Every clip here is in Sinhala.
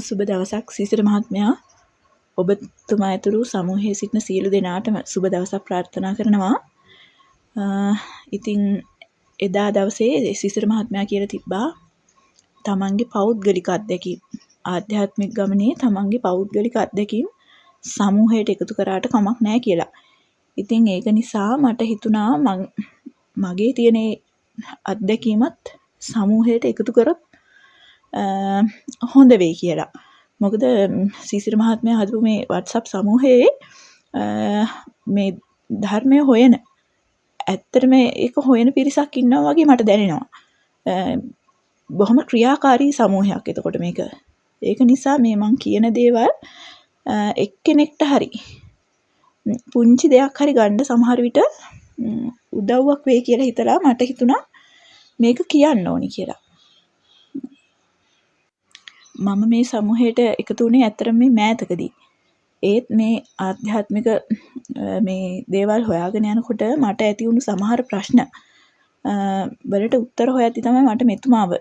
සුබ දවසක් සිසිර මහත්මයා. ඔබතුමා ඇතුළු සමූහයේ සිටින සියලු දෙනාටම සුබ දවසක් ප්‍රාර්ථනා කරනවා. ඉතින් එදා දවසේ සිසිර මහත්මයා කියලා තිබ්බා තමන්ගේ පෞද්ගලික අත්දැකීම්, ආධ්‍යාත්මික ගමනේ තමන්ගේ පෞද්ගලික අත්දැකීම් සමූහයට එකතු කරාට කමක් නෑ කියලා. ඉතින් ඒක නිසා මට හිතුණා මගේ තියෙන අත්දැකීමත් සමූහයට එකතු කරොත් හොඳ වෙයි කියලා. මොකද සිසිර මහත්මයා හදපු මේ WhatsApp සමූහයේ මේ ධර්මය හොයන, ඇත්තටම ඒක හොයන පිරිසක් ඉන්නවා වගේ මට දැනෙනවා. බොහොම ක්‍රියාකාරී සමූහයක් එතකොට මේක. ඒක නිසා මේ මං කියන දේවල් එක්කෙනෙක්ට හරි පුංචි දෙයක් හරි ගන්න සමහර විට උදව්වක් වෙයි කියලා හිතලා මට හිතුණා මේක කියන්න ඕනි කියලා. මම මේ සමූහයට එකතු වුණේ ඇත්තටම මේ මෑතකදී. ඒත් මේ ආධ්‍යාත්මික මේ දේවල් හොයාගෙන යනකොට මට ඇති වුණු සමහර ප්‍රශ්න වලට උත්තර හොයද්දි තමයි මට මෙතුමාව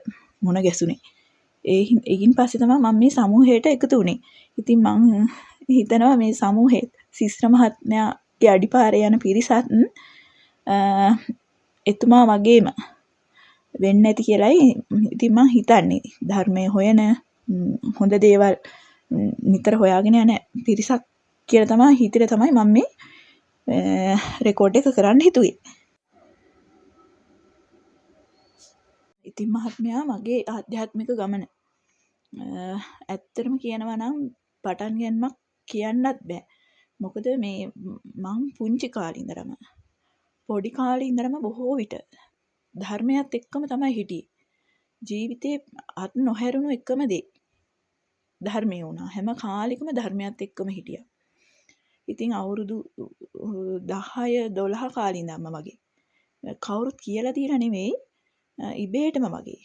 මුණ ගැසුනේ. ඒකින් පස්සේ තමයි මම මේ සමූහයට එකතු වුණේ. ඉතින් මං හිතනවා මේ සමූහෙත් සිස්ර මහත්මයාගේ අඩිපාරේ යන පිරිසත් එතුමා වගේම වෙන්න ඇති කියලයි ඉතින් මං හිතන්නේ. ධර්මය හොයන, හොඳ දේවල් නිතර හොයාගෙන යන පිරිසක් කියලා තමයි හිතලා තමයි මම මේ රෙකෝඩ් එක කරන්න හිතුවේ. ඉතින් මහත්මයා මගේ ආධ්‍යාත්මික ගමන ඇත්තටම කියනවා නම් පටන් ගැනීමක් කියන්නත් බෑ. මොකද මේ මං පුංචි කාලේ ඉඳලම, පොඩි කාලේ ඉඳලම බොහෝ විට ධර්මයත් එක්කම තමයි හිටියේ. ජීවිතේ අත් නොහැරුණු එකම දේ ධර්මය වුණා. හැම කාලෙකම ධර්මයත් එක්කම හිටියා. ඉතින් අවුරුදු 10 12 කාලේ ඉඳන්ම වගේ. කවුරුත් කියලා දීලා නෙමෙයි, ඉබේටම වගේ.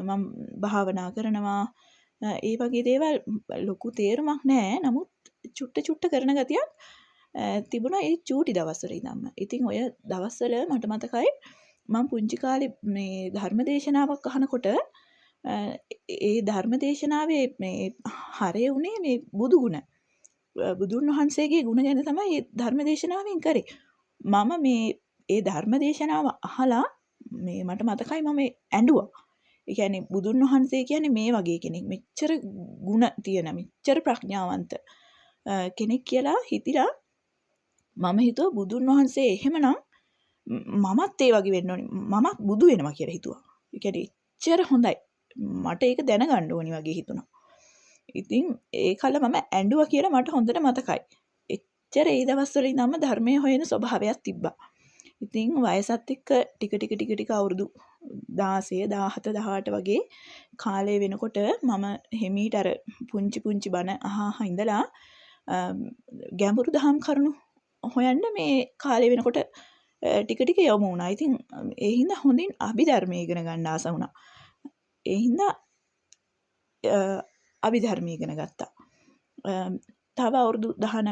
මං භාවනා කරනවා. ඒ වගේ දේවල් ලොකු තේරුමක් නෑ. නමුත් චුට්ට චුට්ට කරන ගතියක් තිබුණා ඒ චූටි දවස්වල ඉඳන්ම. ඉතින් ඔය දවස්වල මට මතකයි මං පුංචි කාලේ මේ ධර්ම දේශනාවක් අහනකොට ඒ ධර්ම දේශනාවේ මේ හරය වුණේ මේ බුදු ගුණ. බුදුන් වහන්සේගේ ගුණ ගැන තමයි මේ ධර්ම දේශනාවෙන් කරේ. මම මේ ඒ ධර්ම දේශනාව අහලා මේ මට මතකයි මම ඇඬුවා. ඒ කියන්නේ බුදුන් වහන්සේ කියන්නේ මේ වගේ කෙනෙක්, මෙච්චර ගුණ තියෙන, මෙච්චර ප්‍රඥාවන්ත කෙනෙක් කියලා හිතිලා මම හිතුවා බුදුන් වහන්සේ එහෙමනම් මමත් ඒ වගේ වෙන්න ඕනි, මමත් බුදු වෙනවා කියලා හිතුවා. ඒ කියන්නේ එච්චර හොඳයි, මට ඒක දැනගන්න ඕනි වගේ හිතුණා. ඉතින් ඒ කල මම ඇඬුවා කියලා මට හොඳට මතකයි. එච්චර ඒ දවස්වල ඉඳන්ම ධර්මය හොයන ස්වභාවයක් තිබ්බා. ඉතින් වයසත් එක්ක ටික ටික ටික ටික අවුරුදු 16, 17, 18 වගේ කාලය වෙනකොට මම හිමීට අර පුංචි පුංචි බණ අහ අහ ඉඳලා ගැඹුරු දහම් කරුණු හොයන්න මේ කාලය වෙනකොට ටික ටික යොමු වුණා. ඉතින් ඒ හින්දා හොඳින් අභිධර්මය ඉගෙන ගන්න ආස වුණා. ඒ හින්දා අභිධර්මය ඉගෙන ගත්තා. තව අවුරුදු 19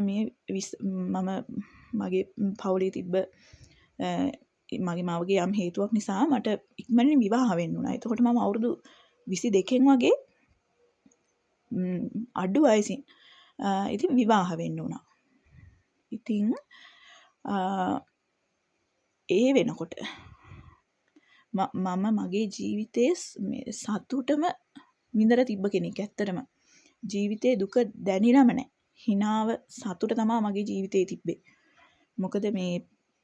මම මගේ පවුලේ තිබ්බ මගේ මවගේ යම් හේතුවක් නිසා මට ඉක්මනින් විවාහ වෙන්න වුණා. එතකොට මම අවුරුදු 22 වගේ අඩු වයසින් ඉතින් විවාහ වෙන්න වුණා. ඉතින් ඒ වෙනකොට මම මගේ ජීවිතයේ මේ සතුටම විඳලා තිබ්බ කෙනෙක්. ඇත්තටම ජීවිතේ දුක දැනිලම නෑ. හිනාව සතුට තමා මගේ ජීවිතේ තිබ්බේ. මොකද මේ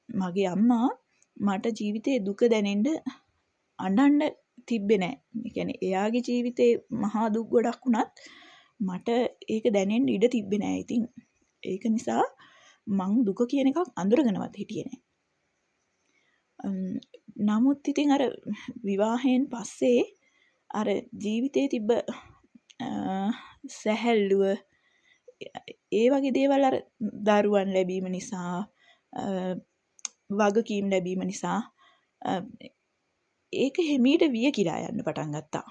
මගේ අම්මා මට ජීවිතේ දුක දැනෙන්න අඬන්න තිබ්බේ නෑ. ඒ කියන්නේ එයාගේ ජීවිතේ මහා දුක් ගොඩක් වුණත් මට ඒක දැනෙන්න ඉඩ තිබ්බේ නෑ. ඉතින් ඒක නිසා මං දුක කියන එකක් අඳුරගෙනවත් හිටියේ නෑ. නමුත් ඉතින් අර විවාහයෙන් පස්සේ අර ජීවිතේ තිබ්බ සැහැල්ලුව ඒ වගේ දේවල් අර දරුවන් ලැබීම නිසා, වගකීම් ලැබීම නිසා ඒක හිමීට වියකිලා යන්න පටන් ගත්තා.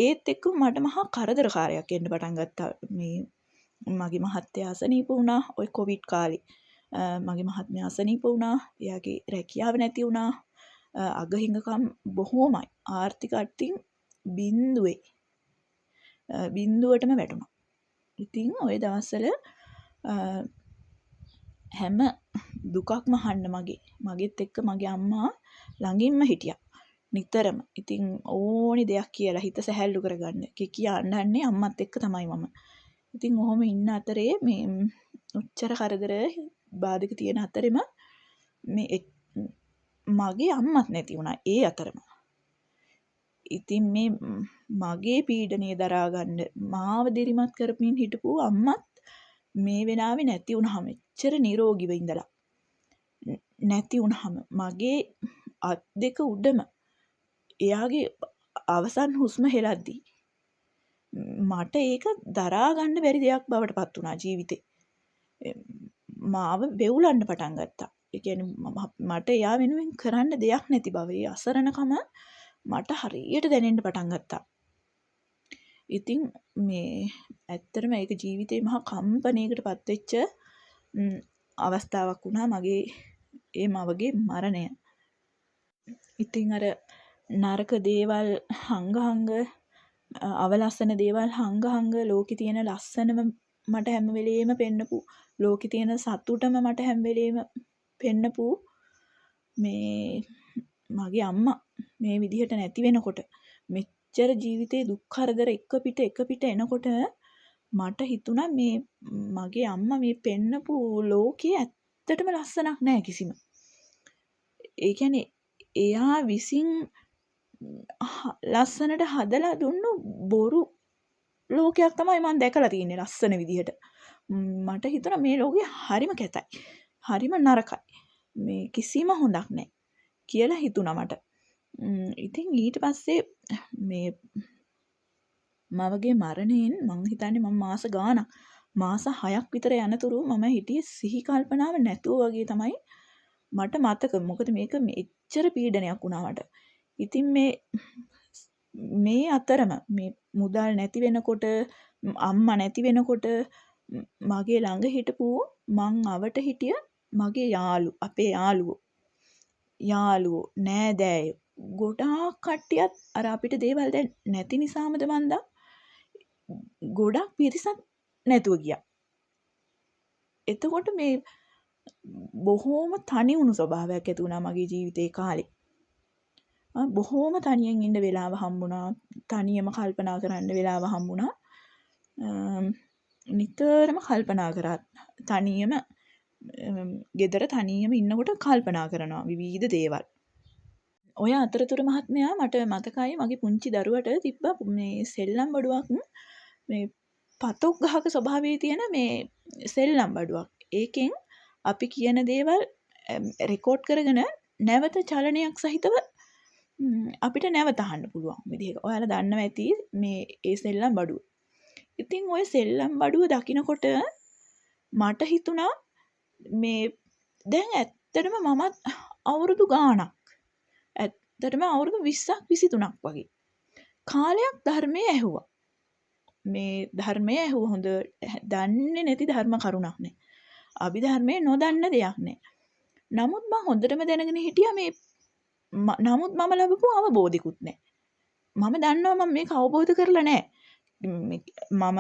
ඒත් එක්කම මට මහා කරදරකාරයක් එන්න පටන් ගත්තා. මේ මගේ මහත්තයා අසනීප වුණා ඔය කොවිඩ් කාලේ. මගේ මහත්මයා අසනීප වුණා. එයාගේ රැකියාව නැති වුණා. අගහිඟකම් බොහෝමයි. ආර්ථික අතින් බින්දුවේ බින්දුවටම වැටුණා. ඉතින් ඔය දවස්වල හැම දුකක්ම අහන්න මගෙත් එක්ක මගේ අම්මා ළඟින්ම හිටියා. නිතරම. ඉතින් ඕනි දෙයක් කියලා හිත සැහැල්ලු කරගන්න කිය අඬන්නේ අම්මත් එක්ක තමයි මම. ඉතින් ඔහොම ඉන්න අතරේ මේ ඔච්චර කරදර බාධක තියෙන අතරෙම මේ මගේ අම්මත් නැති වුණා ඒ අතරම. ඉතින් මේ මගේ පීඩනය දරා ගන්න මාව දිරිමත් කරමින් හිටපු අම්මත් මේ වෙලාවේ නැති වුණාම එච්චර නිරෝගීව ඉඳලා නැති වුණාම මගේ අත් දෙක උඩම එයාගේ අවසන් හුස්ම හෙලද්දී මට ඒක දරා ගන්න බැරි දෙයක් බවට පත් වුණා ජීවිතේ. මාව වෙවුලන්න පටන් ගත්තා. ඒ කියන්නේ මට එයා වෙනුවෙන් කරන්න දෙයක් නැති බව, ඒ අසරණකම මට හරියට දැනෙන්න පටන් ගත්තා. ඉතින් මේ ඇත්තටම ඒක ජීවිතේ මහා කම්පනයකට පත්වෙච්ච අවස්ථාවක් වුණා මගේ ඒ මවගේ මරණය. ඉතින් අර නරක දේවල් හංග හංග, අවලස්සන දේවල් හංග හංග ලෝකේ තියෙන ලස්සනම මට හැම වෙලේම පෙන්නපු, ලෝකේ තියෙන සතුටම මට හැම වෙලේම පෙන්නපු මේ මගේ අම්මා මේ විදිහට නැති වෙනකොට, මෙච්චර ජීවිතේ දුක් කරදර එක පිට එක පිට එනකොට මට හිතුණා මේ මගේ අම්මා මේ පෙන්නපු ලෝකේ ඇත්තටම ලස්සනක් නෑ කිසිම. ඒ කියන්නේ එයා විසින් ලස්සනට හදලා දුන්නු බොරු ලෝකයක් තමයි මං දැකලා තියෙන්නේ ලස්සන විදිහට. මට හිතුණා මේ ලෝකේ හරිම කැතයි. හරිම නරකයි. මේ කිසිම හොඳක් නෑ කියලා හිතුණා මට. ඉතින් ඊට පස්සේ මේ මවගේ මරණයෙන් මං හිතන්නේ මම මාස ගාණක්, මාස 6ක් විතර යනතුරු මම හිටියේ සිහි කල්පනාව නැතුව වගේ තමයි මට මතක. මොකද මේක මෙච්චර පීඩනයක් වුණා මට. ඉතින් මේ අතරම මේ මුදල් නැති වෙනකොට, අම්මා නැති වෙනකොට මගේ ළඟ හිටපු මං අවට හිටිය මගේ අපේ යාළුවෝ නෑදෑයෝ ගොඩාක් කට්ටියත් අර අපිට දේවල් දැන් නැති නිසාමද මන්දා ගොඩක් පිරිසක් නැතුව ගියා. එතකොට මේ බොහෝම තනි වුණු ස්වභාවයක් ඇති වුණා මගේ ජීවිතේ කාලේ. බොහෝම තනියෙන් ඉන්න වෙලාව හම්බුණා. තනියම කල්පනා කරන්න වෙලාව හම්බුණා. නිතරම කල්පනා කරා. තනියම ගෙදර තනියම ඉන්නකොට කල්පනා කරනවා විවිධ දේවල්. ඔය අතරතුර මහත්මයා මට මතකයි මගේ පුංචි දරුවට තිබ්බ මේ සෙල්ලම් බඩුවක්, මේ පතොක් ගහක ස්වභාවයේ තියෙන මේ සෙල්ලම් බඩුවක්. ඒකෙන් අපි කියන දේවල් රෙකෝඩ් කරගෙන නැවත චලනයක් සහිතව අපිට නැවත අහන්න පුළුවන් විදිහක. ඔයාලා දන්නවා ඇති මේ ඒ සෙල්ලම් බඩුව. ඉතින් ඔය සෙල්ලම් බඩුව දකිනකොට මට හිතුණා මේ දැන් ඇත්තටම මමත් අවුරුදු ගාණක්, ඇත්තටම අවුරුදු 20ක් 23ක් වගේ කාලයක් ධර්මය ඇහුවා. මේ ධර්මය ඇහුව හොඳ දන්නේ නැති ධර්ම කරුණක් නෑ. අභිධර්මය නොදන්න දෙයක් නෑ. නමුත් මං හොඳටම දැනගෙන හිටියා මේ නමුත් මම ලැබපු අවබෝධිකුත් නෑ. මම දන්නවා මම මේක අවබෝධ කරලා නෑ. මම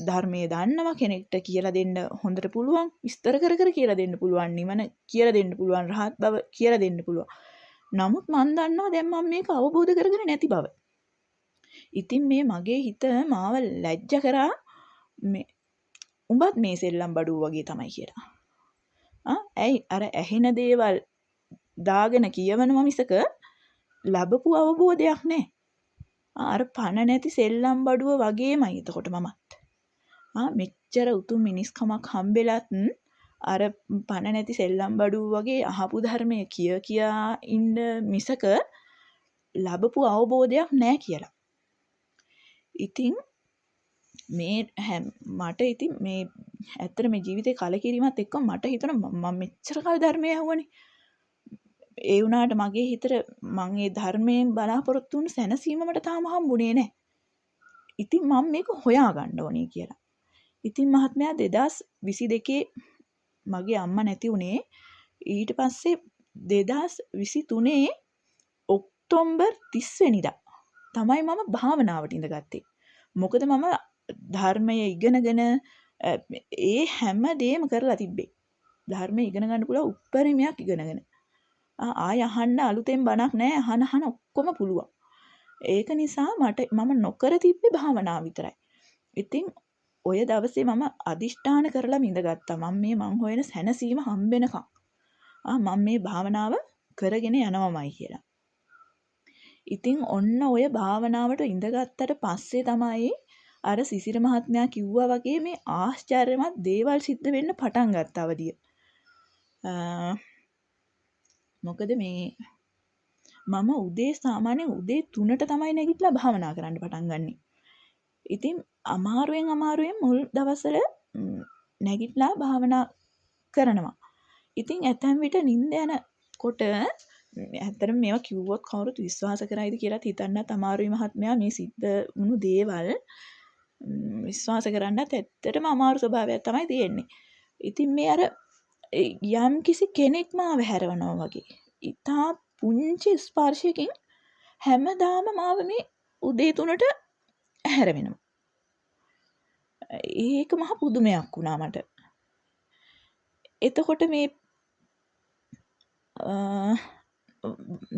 ධර්මයේ දන්නවා, කෙනෙක්ට කියලා දෙන්න හොඳට පුළුවන්, විස්තර කර කර කියලා දෙන්න පුළුවන්, නිවන කියලා දෙන්න පුළුවන්, රහත් බව කියලා දෙන්න පුළුවන්. නමුත් මං දන්නවා දැන් මම මේක අවබෝධ කරගෙන නැති බව. ඉතින් මේ මගේ හිත මාව ලැජ්ජ කරා මේ උඹත් මේ සෙල්ලම් බඩුව වගේ තමයි කියලා. ඇයි අර ඇහෙන දේවල් දාගෙන කියවනවා මිසක ලැබපු අවබෝධයක් නෑ. අර පණ නැති සෙල්ලම් බඩුව වගේමයි එතකොට මමත්. මෙච්චර උතුම් මිනිස්කමක් හම්බෙලත් අර පණ නැති සෙල්ලම් බඩුව වගේ අහපු ධර්මය කිය කියා ඉන්න මිසක ලැබපු අවබෝධයක් නෑ කියලා. ඉතින් මේ මට ඉතින් මේ ඇත්තට මේ ජීවිතේ කලකිරීමත් එක්ක මට හිතුණා මම මෙච්චර කල් ධර්මය ඇහුවනේ. ඒ වුණාට මගේ හිතට මං ඒ ධර්මයෙන් බලාපොරොත්තු වුණු සැනසීම මට තාම හම්බුනේ නෑ. ඉතින් මං මේක හොයාගන්න ඕනේ කියලා. ඉතින් මහත්මයා 2022 මගේ අම්මා නැති වුණේ. ඊට පස්සේ 2023 ඔක්තෝබර් 30 වෙනිදා තමයි මම භාවනාවට ඉඳගත්තේ. මොකද මම ධර්මය ඉගෙනගෙන ඒ හැම දෙයක්ම කරලා තිබ්බේ. ධර්මය ඉගෙන ගන්න පුළුවන් උප්පරිමයක් ඉගෙනගෙන. ආය අහන්න අලුතෙන් බණක් නෑ, අහන අහන ඔක්කොම පුළුවන්. ඒක නිසා මම නොකර තිබ්බේ භාවනාව විතරයි. ඉතින් ඔය දවසේ මම අදිෂ්ඨාන කරලා ඉඳගත්තා. මම මේ මං හොයන සැනසීම හම්බෙනකම් මම මේ භාවනාව කරගෙන යනවමයි කියලා. ඉතින් ඔන්න ඔය භාවනාවට ඉඳගත්තට පස්සේ තමයි අර සිසිර මහත්මයා කිව්වා වගේ මේ ආශ්චර්යමත් දේවල් සිද්ධ වෙන්න පටන් ගත්ත අවදිය. මොකද මේ මම උදේ සාමාන්‍යයෙන් උදේ 3ට තමයි නැගිටලා භාවනා කරන්න පටන් ගන්නෙ. ඉතින් අමාරුවෙන් අමාරුවෙන් මුල් දවස්වල නැගිටලා භාවනා කරනවා. ඉතින් ඇතැම් විට නිින්ද යනකොට ඇත්තටම මේවා කිව්වොත් කවුරුත් විශ්වාස කරයිද කියලාත් හිතන්නත් අමාරුයි මහත්මයා. මේ සිද්ධ වුණු දේවල් විශ්වාස කරන්නත් ඇත්තටම අමාරු ස්වභාවයක් තමයි තියෙන්නේ. ඉතින් මේ අර යම් කිසි කෙනෙක් මාව හැරවනවා වගේ ඉතා පුංචි ස්පර්ශයකින් හැමදාම මාව මේ උදේ 3ට හැරවෙනවා. ඒක මහ පුදුමයක් වුණා මට. එතකොට මේ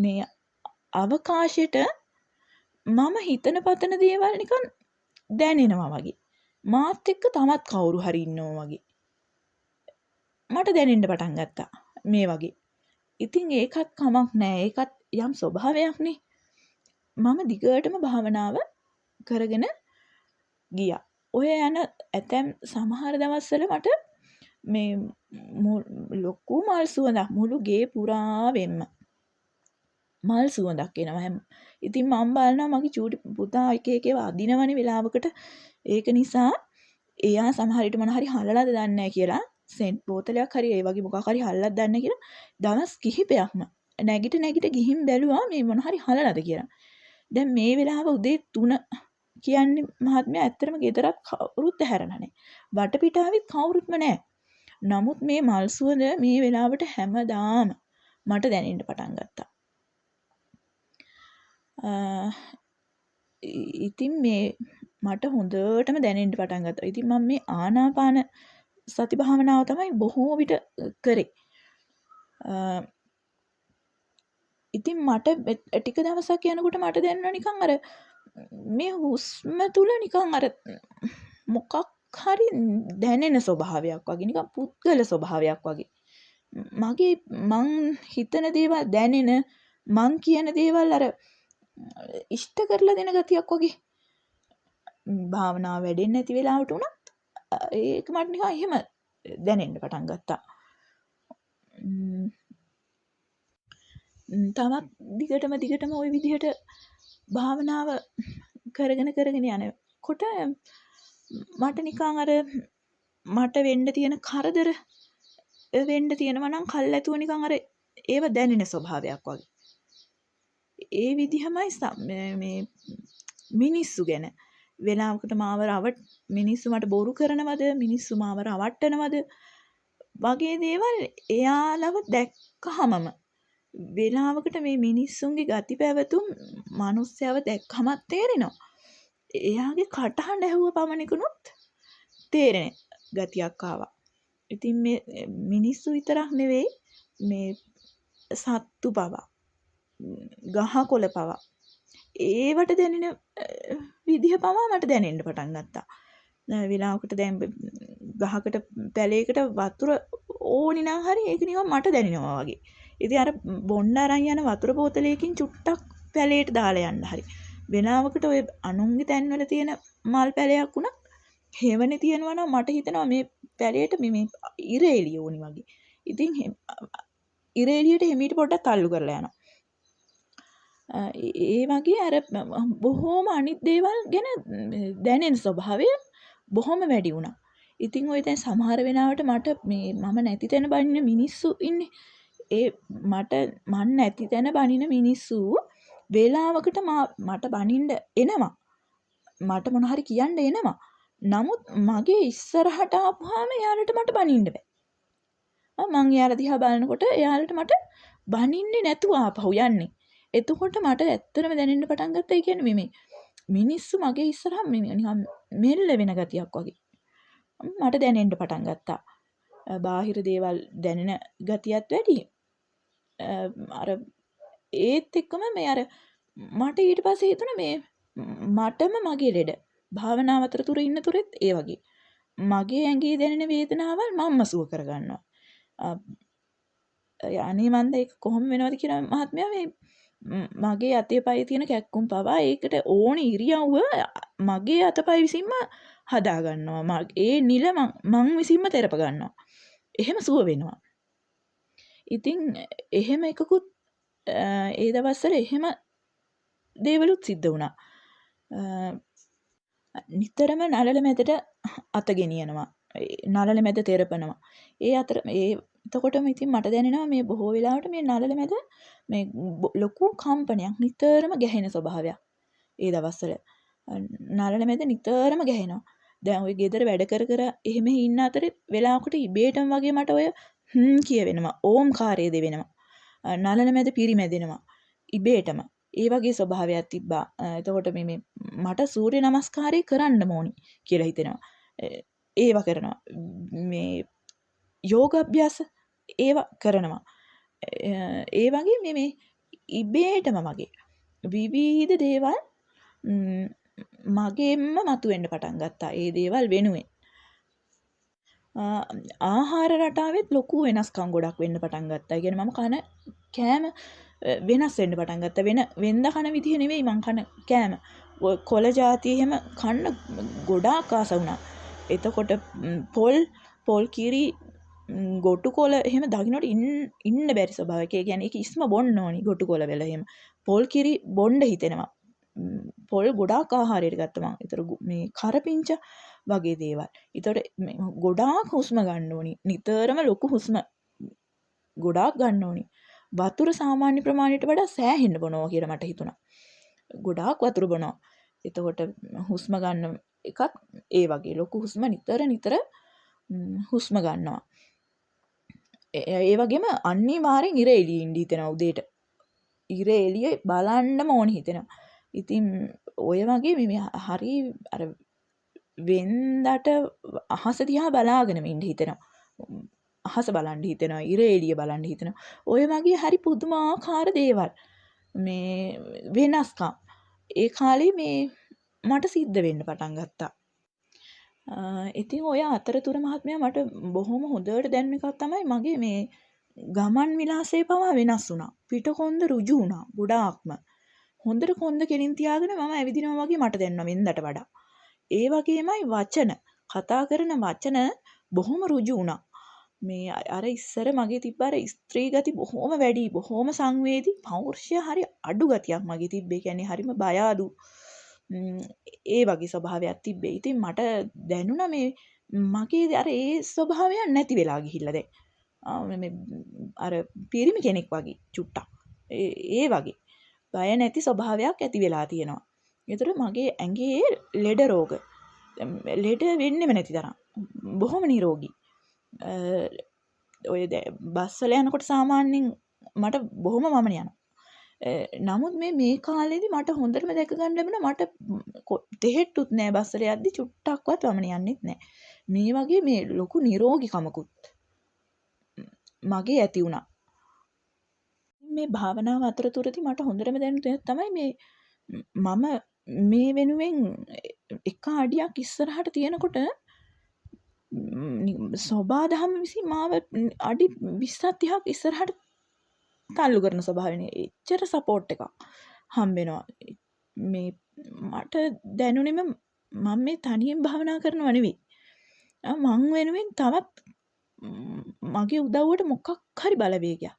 මේ අවකාශයට මම හිතන පතන දේවල් නිකන් දැනෙනවා වගේ. මාත් එක්ක තවත් කවුරු හරි ඉන්නවා වගේ. මට දැනෙන්න පටන් ගත්තා මේ වගේ. ඉතින් ඒකත් කමක් නෑ. ඒකත් යම් ස්වභාවයක්නේ. මම දිගටම භාවනාව කරගෙන ගියා. ඔය යන ඇතැම් සමහර දවස්වල මට මේ ලොකු මල් සුවඳක් මුළු ගේ පුරාවෙන්ම මල් සුවඳක් එනවා. ඉතින් මම බලනවා මගේ චූටි පුතා එක එක ඒවා අදිනවනේ වෙලාවකට. ඒක නිසා එයා සමහර විට මොන හරි හලලාද දන්නේ නැහැ කියලා, සෙන්ට් බෝතලයක් හරි ඒ වගේ මොකක් හරි හලලාද දන්නේ නැහැ කියලා දවස් කිහිපයක්ම නැගිට නැගිට ගිහින් බැලුවා මේ මොන හරි හලලාද කියලා. දැන් මේ වෙලාව උදේ 3 කියන්නේ මහත්මයා ඇත්තටම ගෙදරත් කවුරුත් ඇහැරලා නැහැ. වටපිටාවෙත් කවුරුත්ම නැහැ. නමුත් මේ මල් සුවඳ මේ වෙලාවට හැමදාම මට දැනෙන්න පටන් ගත්තා. ඉතින් මේ මට හොඳටම දැනෙන්න පටන් ගත්තා. ඉතින් මම මේ ආනාපාන සති භාවනාව තමයි බොහෝ විට කරේ. ඉතින් මට ටික දවසක් යනකොට මට දැනුණා නිකන් අර මේ හුස්ම තුල නිකන් අර මොකක් හරි දැනෙන ස්වභාවයක් වගේ, නිකන් පුද්ගල ස්වභාවයක් වගේ. මගේ මං හිතන දේවල් දැනෙන, මං කියන දේවල් අර ඉෂ්ට කරලා දෙන ගතියක් වගේ. භාවනාව වැඩෙන්නේ නැති වෙලාවට වුණත් ඒක මට නිකන් එහෙම දැනෙන්න පටන් ගත්තා. තවත් දිගටම දිගටම ওই විදිහට භාවනාව කරගෙන කරගෙන යනකොට මට නිකන් අර මට වෙන්න තියෙන කරදර වෙන්න තියෙනවා නම් කල්ැතුව නිකන් අර ඒව දැනෙන ස්වභාවයක් වගේ. ඒ විදිහමයි මේ මිනිස්සු ගැන. වෙලාවකට මාව මිනිස්සු මට බොරු කරනවද, මිනිස්සු මාව රවට්ටනවද වගේ දේවල් එයාලව දැක්කහමම වෙලාවකට මේ මිනිස්සුන්ගේ ගති පැවතුම් මනුස්සයව දැක්කමත් තේරෙනවා. එයාගේ කටහඬ ඇහුව පමණිකුණුත් තේරෙන ගතියක් ආවා. ඉතින් මේ මිනිස්සු විතරක් නෙවෙයි, මේ සත්තු පවා, ගහකොළ පවා ඒවට දැනෙන විදිහ පවා මට දැනෙන්න පටන් ගත්තා. වෙලාවකට දැන් ගහකට පැලයකට වතුර ඕනි නම් හරි ඒක නිකන් මට දැනෙනවා වගේ. ඉතින් අර බොන්න අරන් යන වතුර බෝතලයකින් චුට්ටක් පැලේට දාලා යන්න හරි. වෙලාවකට ඔය අනුන්ගේ තැන්වල තියෙන මල් පැලයක් වුණත් හේවනේ තියෙනවා නම් මට හිතෙනවා මේ පැලේට මේ ඉර එළිය ඕනි වගේ. ඉතින් ඉර එළියට හිමීට පොඩ්ඩක් තල්ලු කරලා යනවා. ඒ වගේ අර බොහෝම අනිත් දේවල් ගැන දැනෙන ස්වභාවය බොහොම වැඩි වුණා. ඉතින් ඔය දැන් සමහර වෙලාවට මට මේ මම නැති තැන බනින මිනිස්සු ඉන්නේ. ඒ මට මං නැති තැන බනින මිනිස්සු වෙලාවකට මට බනින්න එනවා. මට මොන හරි කියන්න එනවා. නමුත් මගේ ඉස්සරහට ආපුවාම එයාලට මට බනින්න බෑ. මං එයාලා දිහා බලනකොට එයාලට මට බනින්නේ නැතුව ආපහු යන්නේ. එතකොට මට ඇත්තටම දැනෙන්න පටන් ගත්තා ඒ කියන්නේ මේ මිනිස්සු මගේ ඉස්සරහා නිකන් මෙල්ල වෙන ගතියක් වගේ. මට දැනෙන්න පටන් ගත්තා. බාහිර දේවල් දැනෙන ගතියත් වැඩි. අර ඒත් එක්කම මේ අර මට ඊට පස්සේ හිතුණා මේ මටම මගේ ලෙඩ. භාවනාව අතරතුර ඉන්න තුරෙත් ඒ වගේ. මගේ ඇඟේ දැනෙන වේදනාවල් මම්ම සුව කරගන්නවා. අනේ මන්ද ඒක කොහොම වෙනවද කියලා මහත්මයා මේ මගේ අතේ පයේ තියෙන කැක්කුම් පවා ඒකට ඕන ඉරියව්ව මගේ අතපය විසින්ම හදා ගන්නවා. ඒ නිල මං විසින්ම තෙරප ගන්නවා. එහෙම සුව වෙනවා. ඉතින් එහෙම එකකුත් ඒ දවස්වල එහෙම දේවලුත් සිද්ධ වුණා. නිතරම නළල මැදට අත ගෙනියනවා. නළල මැද තෙරපනවා. ඒ අතර ඒ එතකොටම ඉතින් මට දැනෙනවා මේ බොහෝ වෙලාවට මේ නළල මැද මේ ලොකු කම්පනයක් නිතරම ගැහෙන ස්වභාවයක්. ඒ දවස්වල නළල මැද නිතරම ගැහෙනවා. දැන් ඔය ගෙදර වැඩ කර කර එහෙම ඉන්න අතරේ වෙලාවකට ඉබේටම වගේ මට ඔය හ්ම් කියවෙනවා. ඕම්කාරය දෙවෙනවා. නළල මැද පිරිමැදෙනවා. ඉබේටම. ඒ වගේ ස්වභාවයක් තිබ්බා. එතකොට මේ මට සූර්ය නමස්කාරය කරන්න ඕනි කියලා හිතෙනවා. ඒවා කරනවා. මේ යෝග අභ්‍යාස ඒවා කරනවා. ඒ වගේ මේ මේ ඉබේටම වගේ විවිධ දේවල් මගෙන්ම මතුවෙන්න පටන් ගත්තා. ඒ දේවල් වෙනුවෙන්. ආහාර රටාවෙත් ලොකු වෙනස්කම් ගොඩක් වෙන්න පටන් ගත්තා. ඒ කියන්නේ මම කන කෑම වෙනස් වෙන්න පටන් ගත්තා. වෙන වෙන්ද කන විදිහ නෙවෙයි මං කන කෑම. ඔය කොළ ජාති එහෙම කන්න ගොඩාක් ආස වුණා. එතකොට පොල් පොල් කිරි ගොටු කොළ එහෙම දකින්නට ඉන්න බැරි ස්වභාවයක්. ඒ කියන්නේ ඒක ඉස්ම බොන්න ඕනි ගොටු කොළ වෙල එහෙම. පොල් කිරි බොන්න හිතෙනවා. පොල් ගොඩාක් ආහාරයට ගත්තා මං. ඒතර මේ කරපිංච වගේ දේවල්. ඒතකොට ගොඩාක් හුස්ම ගන්න ඕනි. නිතරම ලොකු හුස්ම ගොඩාක් ගන්න ඕනි. වතුර සාමාන්‍ය ප්‍රමාණයට වඩා සෑහෙන්න බොනවා කියලා මට හිතුණා. ගොඩාක් වතුර බොනවා. එතකොට හුස්ම ගන්න එකත් ඒ වගේ ලොකු හුස්ම නිතර නිතර හුස්ම ගන්නවා. ඒ වගේම අනිවාර්යෙන් ඉර එළියේ ඉන්න හිතෙනවා උදේට. ඉර එළිය බලන්නම ඕන හිතෙනවා. ඉතින් ඔය වගේ මේ හරි අර වෙන්දට අහස දිහා බලාගෙනම ඉන්න හිතෙනවා. අහස බලන්න හිතෙනවා, ඉර එළිය බලන්න හිතෙනවා. ඔය වගේ හරි පුදුමාකාර දේවල් මේ වෙනස්කම් ඒ කාලේ මේ මට සිද්ධ වෙන්න පටන් ගත්තා. ඉතින් ඔය අතරතුර මහත්මයා මට බොහොම හොඳට දැනුණ එකක් තමයි මගේ මේ ගමන් විලාසය පවා වෙනස් වුණා. පිටකොන්ද රුජු වුණා ගොඩාක්ම. හොඳට කොන්ද කෙලින් තියාගෙන මම ඇවිදිනවා වගේ මට දැනුණා වෙනදට වඩා. ඒ වගේමයි වචන කතා කරන වචන බොහොම රුජු වුණා. මේ අර ඉස්සර මගේ තිබ්බ අර ස්ත්‍රී ගති බොහොම වැඩි, බොහොම සංවේදී, පෞරුෂය හරි අඩු ගතියක් මගේ තිබ්බේ. ඒ කියන්නේ හරිම බය අඩු ඒ වගේ ස්වභාවයක් තිබ්බේ. ඉතින් මට දැනුණා මේ මගේ අර ඒ ස්වභාවයක් නැති වෙලා ගිහිල්ලා දැන්. මේ අර පිරිමි කෙනෙක් වගේ චුට්ටක්. ඒ වගේ බය නැති ස්වභාවයක් ඇති වෙලා තියෙනවා. ඒතර මගේ ඇඟේ ලෙඩ රෝග ලෙඩ වෙන්නෙම නැති තරම් බොහොම නිරෝගී. ඔය බස් වල යනකොට සාමාන්‍යයෙන් මට බොහොම වමන යනවා. නමුත් මේ මේ කාලේදී මට හොඳටම දැක ගන්න ලැබුණා මට තෙහෙට්ටුත් නෑ බස් වල යද්දි චුට්ටක්වත් වමන යන්නෙත් නෑ. මේ වගේ මේ ලොකු නිරෝගීකමකුත් මගේ ඇති වුණා. මේ භාවනාව අතරතුරදී මට හොඳටම දැනුණ දෙයක් තමයි මේ මම මේ වෙනුවෙන් එක අඩියක් ඉස්සරහට තියෙනකොට සොබා දහම විසින් මාව අඩි 20ක් 30ක් ඉස්සරහට තල්ලු කරන ස්වභාවයනේ. එච්චර සපෝට් එකක් හම්බෙනවා. මේ මට දැනුනේම මම මේ තනියෙන් භාවනා කරනව නෙවෙයි. මං වෙනුවෙන් තවත් මගේ උදව්වට මොකක් හරි බලවේගයක්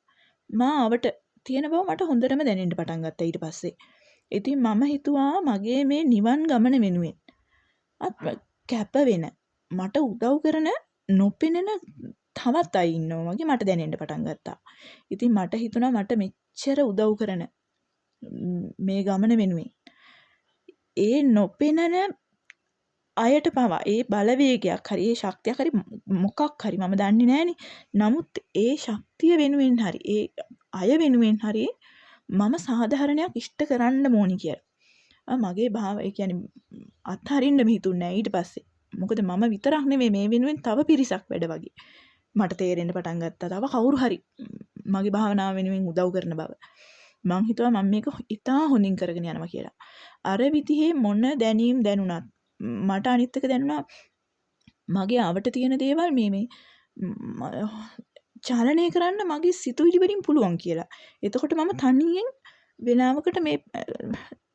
මා අවට තියෙන බව මට හොඳටම දැනෙන්න පටන් ගත්තා ඊට පස්සේ. ඉතින් මම හිතුවා මගේ මේ නිවන් ගමන වෙනුවෙන් කැප වෙන මට උදව් කරන නොපෙනෙන තවත් අය ඉන්නවා වගේ මට දැනෙන්න පටන් ගත්තා. ඉතින් මට හිතුණා මට මෙච්චර උදව් කරන මේ ගමන වෙනුවෙන් ඒ නොපෙනෙන අයට පවා ඒ බලවේගයක් හරි ඒ ශක්තියක් හරි මොකක් හරි මම දන්නේ නෑනේ. නමුත් ඒ ශක්තිය වෙනුවෙන් හරි ඒ අය වෙනුවෙන් හරි මම සාධාරණයක් ඉෂ්ට කරන්න ඕනි කියලා. මගේ භාව ඒ කියන්නේ අත්හරින්නම හිතුන්නේ නෑ ඊට පස්සේ. මොකද මම විතරක් නෙමෙයි මේ වෙනුවෙන් තව පිරිසක් වැඩ වගේ. මට තේරෙන්න පටන් ගත්තා. තව කවුරු හරි මගේ භාවනාව වෙනුවෙන් උදව් කරන බව. මං හිතුවා මම මේක ඉතා හොඳින් කරගෙන යනවා කියලා. අර විදිහේ මොන දැනීම් දැනුණත් මට අනිත් එක දැනුණා මගේ අවට තියෙන දේවල් මේ මේ චලනය කරන්න මගේ සිතුවිලි වලින් පුළුවන් කියලා. එතකොට මම තනියෙන් වෙලාවකට මේ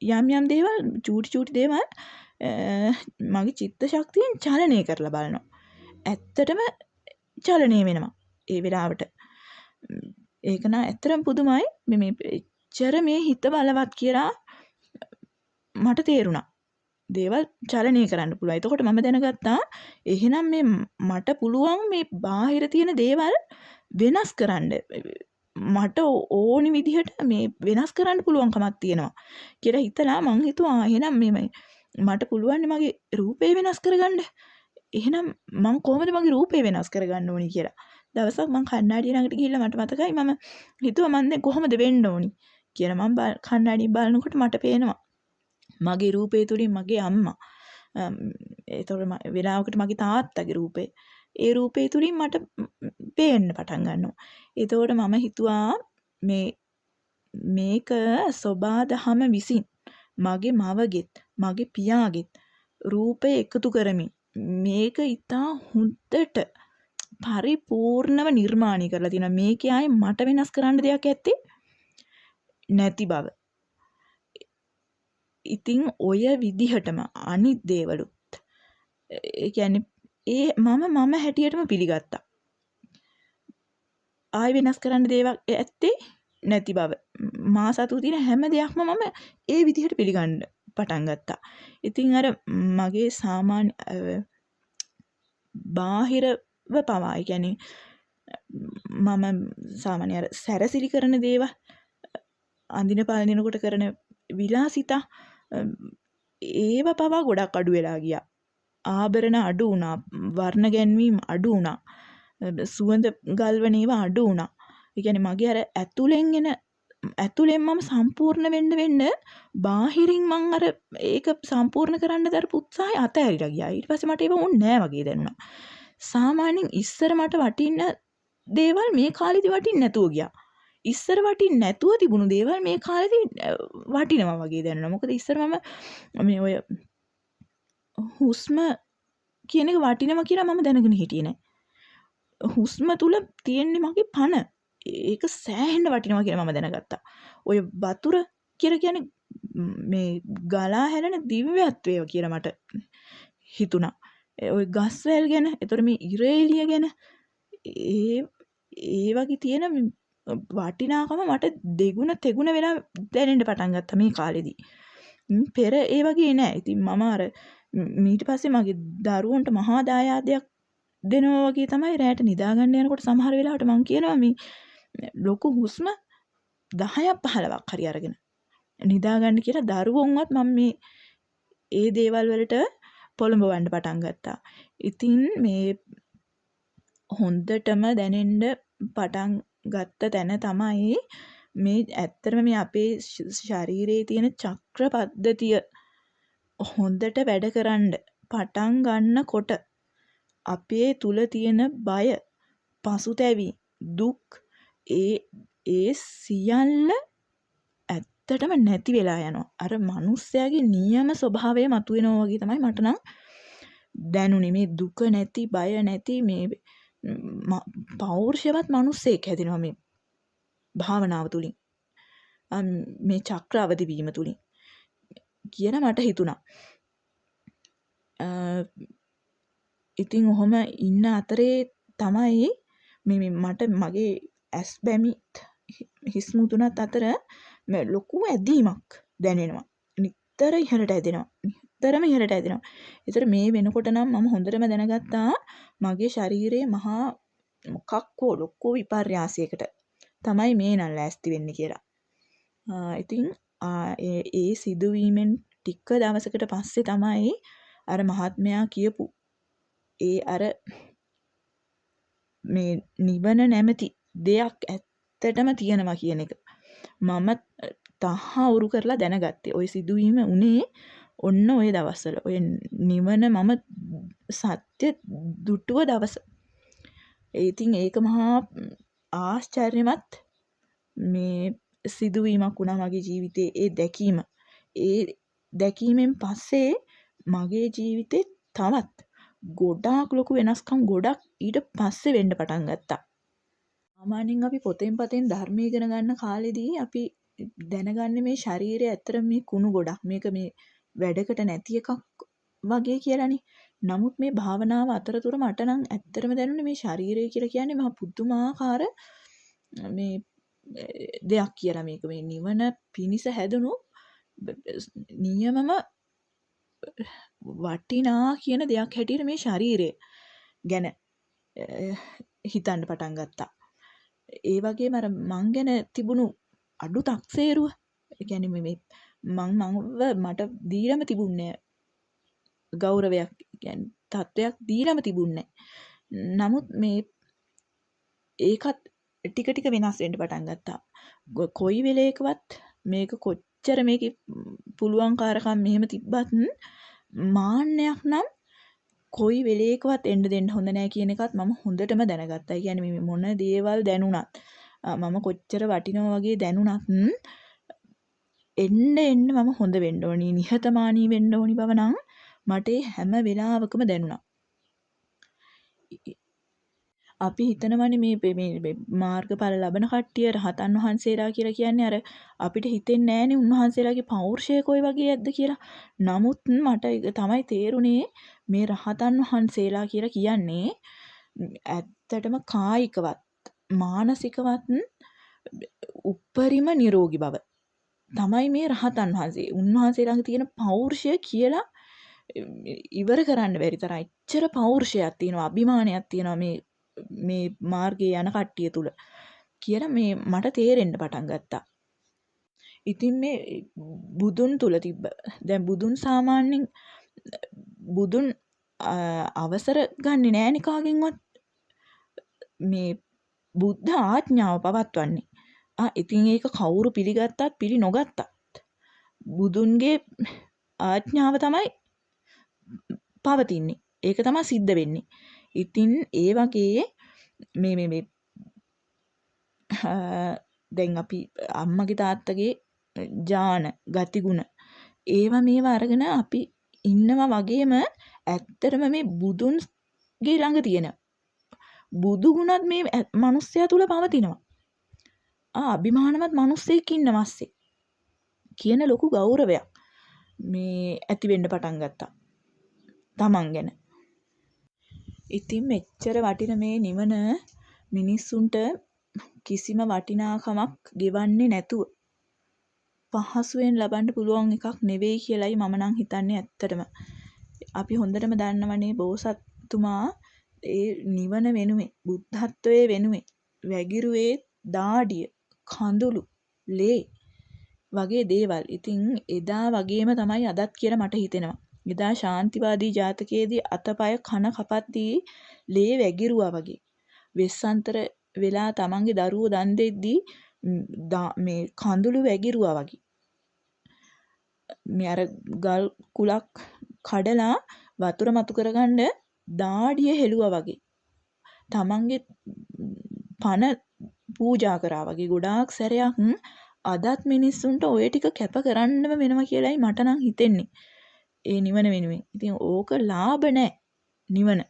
යම් යම් දේවල් චූටි චූටි දේවල් මගේ චිත්ත ශක්තියෙන් චලනය කරලා බලනවා. ඇත්තටම චලනය වෙනවා ඒ වෙලාවට. ඒක නම් ඇත්තටම පුදුමයි. මේ මේ එච්චර මේ හිත බලවත් කියලා මට තේරුණා. දේවල් චලනය කරන්න පුළුවන්. එතකොට මම දැනගත්තා එහෙනම් මේ මට පුළුවන් මේ බාහිර තියෙන දේවල් වෙනස් කරන්න. මට ඕනි විදිහට මේ වෙනස් කරන්න පුළුවන්කමක් තියෙනවා කියලා හිතලා මං හිතුවා එහෙනම් මේ මට පුළුවන් මගේ රූපේ වෙනස් කරගන්න. එහෙනම් මං කොහොමද මගේ රූපේ වෙනස් කරගන්න ඕනි කියලා. දවසක් මං කණ්ණාඩිය ළඟට ගිහිල්ලා මට මතකයි මම හිතුවා මං දැන් කොහොමද වෙන්න ඕනි කියලා. මං කණ්ණාඩිය බලනකොට මට පේනවා මගේ රූපය තුලින් මගේ අම්මා, ඒතකොට වෙලාවකට මගේ තාත්තගේ රූපේ, ඒ රූපේ තුලින් මට පේන්න පටන් ගන්නවා. එතකොට මම හිතුවා මේ මේක සොබා දහම විසින් මගේ මවගෙත් මගේ පියාගෙත් රූපය එකතු කරමින් මේක ඉතා හොඳට පරිපූර්ණව නිර්මාණය කරලා තියෙනවා. මේකේ ආයේ මට වෙනස් කරන්න දෙයක් ඇත්තේ නැති බව. ඉතින් ඔය විදිහටම අනිත් දේවලුත් ඒ කියන්නේ ඒ මම මම හැටියටම පිළිගත්තා. ආයි වෙනස් කරන්න දේවල් ඇත්තේ නැති බව. මා සතුව තියෙන හැම දෙයක්ම මම ඒ විදිහට පිළිගන්න පටන් ගත්තා. ඉතින් අර මගේ සාමාන්‍ය බාහිරව පවා, ඒ කියන්නේ මම සාමාන්‍ය අර සැරසිලි කරන දේවල්, අඳින පළඳිනකොට කරන විලාසිතා ඒව පවා ගොඩක් අඩු වෙලා ගියා. ආභරණ අඩු වුණා, වර්ණ ගැන්වීම් අඩු වුණා, සුවඳ ගල්වන ඒවා අඩු වුණා. ඒ කියන්නේ මගේ අර ඇතුලෙන් එන ඇතුලෙන් මම සම්පූර්ණ වෙන්න වෙන්න බාහිරින් මං අර ඒක සම්පූර්ණ කරන්න දරපු උත්සාහය අතහැරිලා ගියා. ඊට පස්සේ මට ඒව ඕනේ නෑ වගේ දැනුණා. සාමාන්‍යයෙන් ඉස්සර මට වටින්න දේවල් මේ කාලෙදි වටින්න නැතුව ගියා. ඉස්සර වටින්න නැතුව තිබුණු දේවල් මේ කාලෙදි වටිනවා වගේ දැනුණා. මොකද ඉස්සර මම මේ ඔය හුස්ම කියන එක වටිනවා කියලා මම දැනගෙන හිටියේ නෑ. හුස්ම තුල තියෙන්නේ මගේ පණ. ඒක සෑහෙන්න වටිනවා කියලා මම දැනගත්තා. ඔය වතුර කියලා කියන්නේ මේ ගලා හැලෙන දිව්‍යත්වය කියලා මට හිතුණා. ඔය ගස්වැල් ගැන, එතකොට මේ ඉර එළිය ගැන ඒ ඒ වගේ තියෙන වටිනාකම මට දෙගුණ තෙගුණ වෙලා දැනෙන්න පටන් ගත්තා මේ කාලෙදී. පෙර ඒ වගේ නෑ. ඉතින් මම අර ඊට පස්සේ මගේ දරුවන්ට මහා දායාදයක් දෙනවා වගේ තමයි රැට නිදා ගන්න යනකොට සමහර වෙලාවට මං කියනවා මේ ලොකු හුස්ම 10ක් 15ක් හරි අරගෙන නිදා ගන්න කියලා දරුවන්වත් මම මේ ඒ දේවල් වලට පොළඹවන්න පටන් ගත්තා. ඉතින් මේ හොඳටම දැනෙන්න පටන් ගත්ත තැන තමයි මේ ඇත්තටම මේ අපේ ශරීරයේ තියෙන චක්‍ර පද්ධතිය හොඳට වැඩ කරන්න පටන් ගන්නකොට අපේ තුල තියෙන බය, පසුතැවීම්, දුක් ඒ ඒ සියල්ල ඇත්තටම නැති වෙලා යනවා. අර මනුස්සයාගේ නියම ස්වභාවය මතුවෙනවා වගේ තමයි මට නම් දැනුනේ. මේ දුක නැති, බය නැති මේ පෞරුෂවත් මනුස්සයෙක් හැදෙනවා මේ භාවනාව තුලින්. මේ චක්‍ර අවදි වීම තුලින් කියලා මට හිතුණා. ඉතින් ඔහොම ඉන්න අතරේ තමයි මේ මට මගේ ඇස් බැමිත් හිස් මුදුනත් අතර ලොකු ඇදීමක් දැනෙනවා. නිතර ඉහළට ඇදෙනවා. නිතරම ඉහළට ඇදෙනවා. ඒතර මේ වෙනකොට නම් මම හොඳටම දැනගත්තා මගේ ශරීරයේ මහා මොකක් හෝ ලොකු විපර්යාසයකට තමයි මේ නම් ලෑස්ති වෙන්නේ කියලා. ඉතින් ඒ සිදුවීමෙන් ටික දවසකට පස්සේ තමයි අර මහත්මයා කියපු ඒ අර මේ නිවන නැමැති දෙයක් ඇත්තටම තියෙනවා කියන එක මම තහවුරු කරලා දැනගත්තේ. ඔය සිදුවීම උනේ ඔන්න ඔය දවස්වල. ඔය නිවන මම සත්‍ය දුටුව දවස. ඉතින් ඒක මහා ආශ්චර්යමත් මේ සිදුවීමක් වුණා මගේ ජීවිතේ ඒ දැකීම. ඒ දැකීමෙන් පස්සේ මගේ ජීවිතේ තවත් ගොඩාක් ලොකු වෙනස්කම් ගොඩක් ඊට පස්සේ වෙන්න පටන් ගත්තා. සාමාන්‍යයෙන් අපි පොතෙන් පතෙන් ධර්මය ඉගෙන ගන්න කාලෙදී අපි දැනගන්නේ මේ ශරීරය ඇත්තටම මේ කුණු ගොඩක්. මේක මේ වැඩකට නැති එකක් වගේ කියලානේ. නමුත් මේ භාවනාව අතරතුර මට නම් ඇත්තටම දැනුනේ මේ ශරීරය කියලා කියන්නේ මහා පුදුමාකාර මේ දෙයක් කියලා. මේක මේ නිවන පිණිස හැදුණු නියමම වටිනා කියන දෙයක් හැටියට මේ ශරීරය ගැන හිතන්න පටන් ගත්තා. ඒ වගේම අර මං ගැන තිබුණු අඩු තක්සේරුව, ඒ කියන්නේ මේ මං මංව මට දීලම තිබුණේ ගෞරවයක්, කියන්නේ තත්වයක් දීලම තිබුණේ නමුත් මේ ඒකත් ටික ටික වෙනස් වෙන්න පටන් ගත්තා. කොයි වෙලේකවත් මේක කොච්චර මේකේ පුළුවන්කාරකම් මෙහෙම තිබ්බත් මාන්නයක් නම් කොයි වෙලේකවත් එන්න දෙන්න හොඳ නෑ කියන එකත් මම හොඳටම දැනගත්තා. ඒ කියන්නේ මේ මොන දේවල් දැනුණත් මම කොච්චර වටිනවා වගේ දැනුණත් එන්න එන්න මම හොඳ වෙන්න ඕනි, නිහතමානී වෙන්න ඕනි බව නම් මට ඒ හැම වෙලාවකම දැනුණා. අපි හිතනවනේ මේ මේ මාර්ගඵල ලබන කට්ටිය රහතන් වහන්සේලා කියලා කියන්නේ අර අපිට හිතෙන්නේ නෑනේ උන්වහන්සේලාගේ පෞරුෂය කොයි වගේ ඇද්ද කියලා. නමුත් මට ඒක තමයි තේරුනේ මේ රහතන් වහන්සේලා කියලා කියන්නේ ඇත්තටම කායිකවත් මානසිකවත් උප්පරිම නිරෝගී බව තමයි මේ රහතන් වහන්සේ. උන්වහන්සේ ළඟ තියෙන පෞරුෂය කියලා ඉවර කරන්න බැරි තරම් එච්චර පෞරුෂයක් තියෙනවා, අභිමානයක් තියෙනවා මේ මේ මාර්ගයේ යන කට්ටිය තුල කියලා මේ මට තේරෙන්න පටන් ගත්තා. ඉතින් මේ බුදුන් තුල තිබ්බ දැන් බුදුන් සාමාන්‍යයෙන් බුදුන් අවසර ගන්නෙ නෑනේ කාගෙන්වත්. මේ බුද්ධ ආඥාව පවත්වන්නේ. ඉතින් ඒක කවුරු පිළිගත්තත් පිළි නොගත්තත් බුදුන්ගේ ආඥාව තමයි පවතින්නේ. ඒක තමයි සිද්ධ වෙන්නේ. ඉතින් ඒ වගේ මේ මේ මේ දැන් අපි අම්මගේ තාත්තගේ ජාන ගතිගුණ ඒවා මේවා අරගෙන අපි ඉන්නවා වගේම ඇත්තටම මේ බුදුන්ගේ ළඟ තියෙන බුදු ගුණත් මේ මනුස්සයා තුල පවතිනවා. අභිමානවත් මනුස්සයෙක් ඉන්න මස්සේ කියන ලොකු ගෞරවයක් මේ ඇති වෙන්න පටන් ගත්තා තමන් ගැන. ඉතින් මෙච්චර වටින මේ නිවන මිනිස්සුන්ට කිසිම වටිනාකමක් ගෙවන්නේ නැතුව පහසුවෙන් ලබන්න පුළුවන් එකක් නෙවෙයි කියලයි මම නම් හිතන්නේ ඇත්තටම. අපි හොඳටම දන්නවනේ බෝසත්තුමා ඒ නිවන වෙනුවෙන් බුද්ධත්වයේ වෙනුවෙන් වැගිරුවේ දාඩිය, කඳුළු, ලේ වගේ දේවල්. ඉතින් එදා වගේම තමයි අදත් කියලා මට හිතෙනවා. එදා ශාන්තිවාදී ජාතකයේදී අතපය කන කපද්දී ලේ වැගිරුවා වගේ. වෙස්සන්තර වෙලා තමන්ගේ දරුවෝ දන් දෙද්දී මේ කඳුළු වැගිරුවා වගේ. මේ අර ගල් කුලක් කඩලා වතුර මතු කරගන්න දාඩිය හෙළුවා වගේ. තමන්ගේ පණ පූජා කරා වගේ ගොඩාක් සැරයක් අදත් මිනිස්සුන්ට ඔය ටික කැප කරන්නම වෙනවා කියලායි මට නම් හිතෙන්නේ. ඒ නිවන වෙනුවෙන්. ඉතින් ඕක ලාභ නෑ නිවන.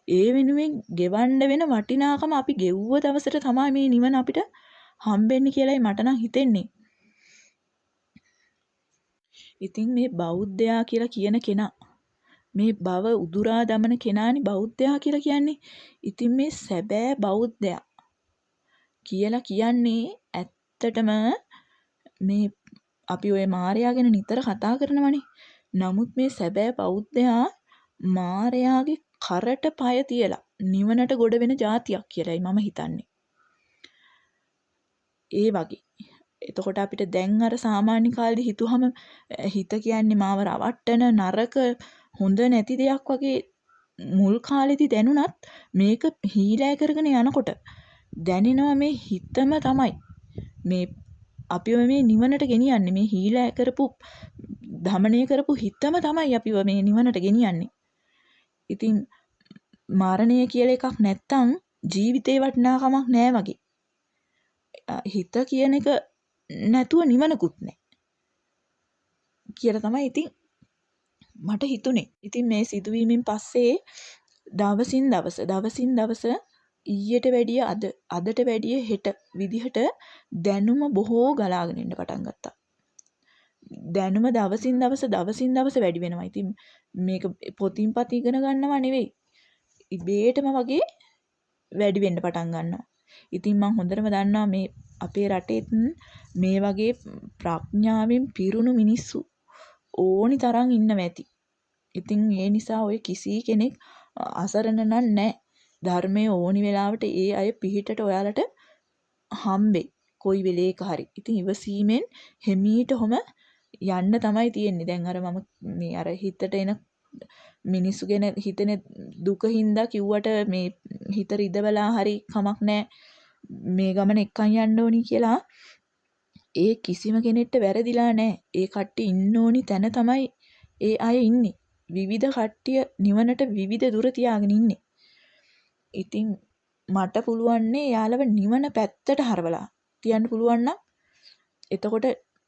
ඒ වෙනුවෙන් ගෙවන්න වෙන වටිනාකම අපි ගෙව්ව දවසට තමයි මේ නිවන අපිට හම්බෙන්නේ කියලායි මට නම් හිතෙන්නේ. ඉතින් මේ බෞද්ධයා කියලා කියන කෙනා මේ භව උදුරා දමන කෙනානේ බෞද්ධයා කියලා කියන්නේ. ඉතින් මේ සැබෑ බෞද්ධයා කියලා කියන්නේ ඇත්තටම මේ අපි ඔය මාරයා ගැන නිතර කතා කරනවනේ. නමුත් මේ සැබෑ බෞද්ධයා මාරයාගේ කරට පය තියලා නිවනට ගොඩ වෙන ජාතියක් කියලායි මම හිතන්නේ. ඒ වගේ. එතකොට අපිට දැන් අර සාමාන්‍ය කාලෙදි හිතුවහම හිත කියන්නේ මාව රවට්ටන නරක හොඳ නැති දෙයක් වගේ මුල් කාලෙදි දැනුණත් මේක හීලෑ කරගෙන යනකොට දැනෙනවා මේ හිතම තමයි මේ අපිව මේ නිවනට ගෙනියන්නේ. මේ හීලෑ කරපු දමණය කරපු හිතම තමයි අපිව මේ නිවනට ගෙනියන්නේ. ඉතින් මරණය කියලා එකක් නැත්තම් ජීවිතේ වටිනාකමක් නෑ වගේ. හිත කියන එක නැතුව නිවනකුත් නෑ කියලා තමයි ඉතින් මට හිතුනේ. ඉතින් මේ සිදුවීමෙන් පස්සේ දවසින් දවස දවසින් දවස ඊයට වැඩිය අද, අදට වැඩිය හෙට විදිහට දැනුම බොහෝ ගලාගෙන එන්න පටන් ගත්තා. දැනුම දවසින් දවස දවසින් දවස වැඩි වෙනවා. ඉතින් මේක පොතින් පත ඉගෙන ගන්නවා නෙවෙයි. ඉබේටම වගේ වැඩි වෙන්න පටන් ගන්නවා. ඉතින් මං හොඳටම දන්නවා මේ අපේ රටේත් මේ වගේ ප්‍රඥාවෙන් පිරුණු මිනිස්සු ඕනි තරම් ඉන්නව ඇති. ඉතින් ඒ නිසා ඔය කිසි කෙනෙක් අසරණ නම් නෑ. ධර්මයේ ඕනි වෙලාවට ඒ අය පිහිටට ඔයාලට හම්බෙයි. කොයි වෙලේක හරි. ඉතින් ඉවසීමෙන් හෙමීට ඔහොම යන්න තමයි තියෙන්නේ. දැන් අර මම මේ අර හිතට එන මිනිස්සු ගැන හිතෙන දුක හින්දා කිව්වට මේ හිත රිදවලා හරි කමක් නෑ, මේ ගමන එක්කන් යන්න ඕනි කියලා ඒ කිසිම කෙනෙක්ට වැරදිලා නෑ. ඒ කට්ටිය ඉන්න ඕනි තැන තමයි ඒ අය ඉන්නේ. විවිධ කට්ටිය නිවනට විවිධ දුර තියාගෙන ඉන්නේ. ඉතින් මට පුළුවන්නේ එයාලව නිවන පැත්තට හරවලා තියන්න පුළුවන් නම්, එතකොට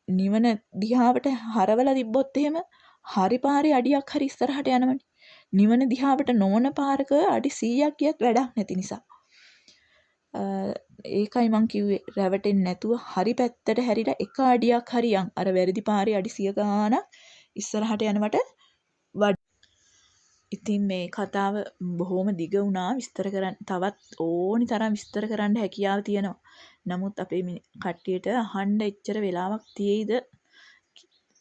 නිවන දිහාවට හරවලා තිබ්බොත් එහෙම හරි පාරේ අඩියක් හරි ඉස්සරහට යනවනේ. නිවන දිහාවට නොවන පාරක අඩි 100ක් ගියත් වැඩක් නැති නිසා. ඒකයි මං කිව්වේ රැවටෙන්නේ නැතුව හරි පැත්තට හැරිලා එක අඩියක් හරි යන්. අර වැරදි පාරේ අඩි 100 ගාණක් ඉස්සරහට යනවට වඩා. ඉතින් මේ කතාව බොහොම දිග වුණා. විස්තර කරන්න තවත් ඕනි තරම් විස්තර කරන්න හැකියාව තියෙනවා. නමුත් අපේ කට්ටියට අහන්න එච්චර වෙලාවක් තියෙයිද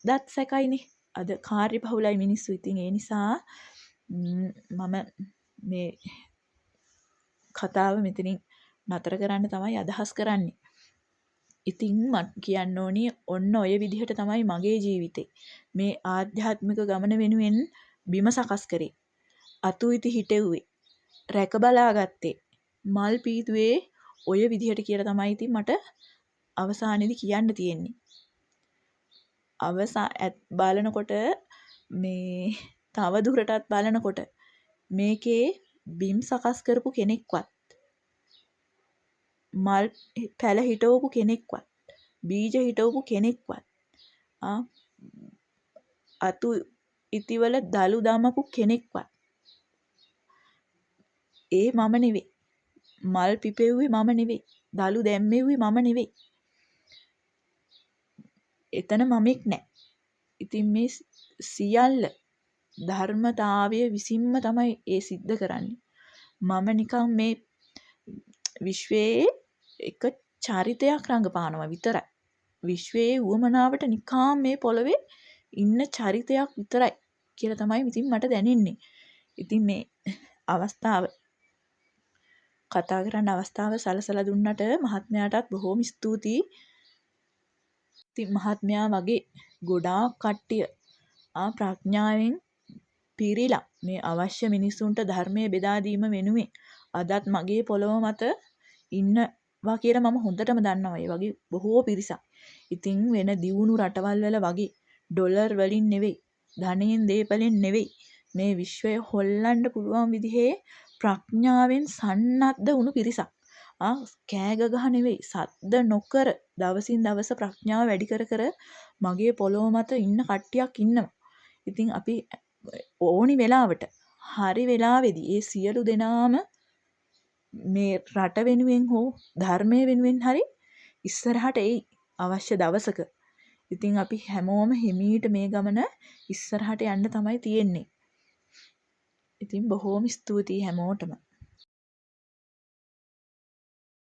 දත් සැකයිනේ. අද කාර්ය බහුලයි මිනිස්සු. ඉතින් ඒ නිසා මම මේ කතාව මෙතනින් නතර කරන්න තමයි අදහස් කරන්නේ. ඉතින් මට කියන්න ඕනි ඔන්න ඔය විදිහට තමයි මගේ ජීවිතේ මේ ආධ්‍යාත්මික ගමන වෙනුවෙන් බිම සකස් කරේ. අතු ඉති හිටෙව්වේ. රැක බලාගත්තේ. මල් පීදුවේ ඔය විදිහට කියලා තමයි ඉතින් මට අවසානයේදී කියන්න තියෙන්නේ. බලනකොට මේ තව දුරටත් බලනකොට මේකේ බිම් සකස් කරපු කෙනෙක්වත්, මල් පැල හිටවපු කෙනෙක්වත්, බීජ හිටවපු කෙනෙක්වත්, අතු ඉතිවල දලු දමපු කෙනෙක්වත් ඒ මම නෙවෙයි. මල් පිපෙව්වේ මම නෙවෙයි. දලු දැම්මෙව්වේ මම නෙවෙයි. එතන මමෙක් නෑ. ඉතින් මේ සියල්ල ධර්මතාවය විසින්ම තමයි ඒ සිද්ධ කරන්නේ. මම නිකන් මේ විශ්වයේ එක චරිතයක් රඟපානවා විතරයි. විශ්වයේ උවමනාවට නිකන් මේ පොළවේ ඉන්න චරිතයක් විතරයි කියලා තමයි ඉතින් මට දැනෙන්නේ. ඉතින් මේ අවස්ථාව කතා කරන්න අවස්ථාව සලසලා දුන්නට මහත්මයාටත් බොහෝම ස්තුතියි. ඉතින් මහත්මයා වගේ ගොඩාක් කට්ටිය ප්‍රඥාවෙන් පිරීලා මේ අවශ්‍ය මිනිස්සුන්ට ධර්මය බෙදා දීම වෙනුවෙන් අදත් මගේ පොළොව මත ඉන්නවා කියලා මම හොඳටම දන්නවා. ඒ වගේ බොහෝ පිරිසක්. ඉතින් වෙන දියුණු රටවල් වල වගේ ඩොලර් වලින් නෙවෙයි, ධනයෙන් දේපලෙන් නෙවෙයි, මේ විශ්වය හොල්ලන්න පුළුවන් විදිහේ ප්‍රඥාවෙන් සන්නද්ධ වුණු පිරිසක්. කෑ ගහ නෙවෙයි, සද්ද නොකර දවසින් දවස ප්‍රඥාව වැඩි කර කර මගේ පොළොව මත ඉන්න කට්ටියක් ඉන්නවා. ඉතින් අපි ඕනි වෙලාවට හරි වෙලාවේදී ඒ සියලු දෙනාම මේ රට වෙනුවෙන් හෝ ධර්මය වෙනුවෙන් හරි ඉස්සරහට එයි අවශ්‍ය දවසක. ඉතින් අපි හැමෝම හිමීට මේ ගමන ඉස්සරහට යන්න තමයි තියෙන්නේ. ඉතින් බොහෝම ස්තුතියි හැමෝටම.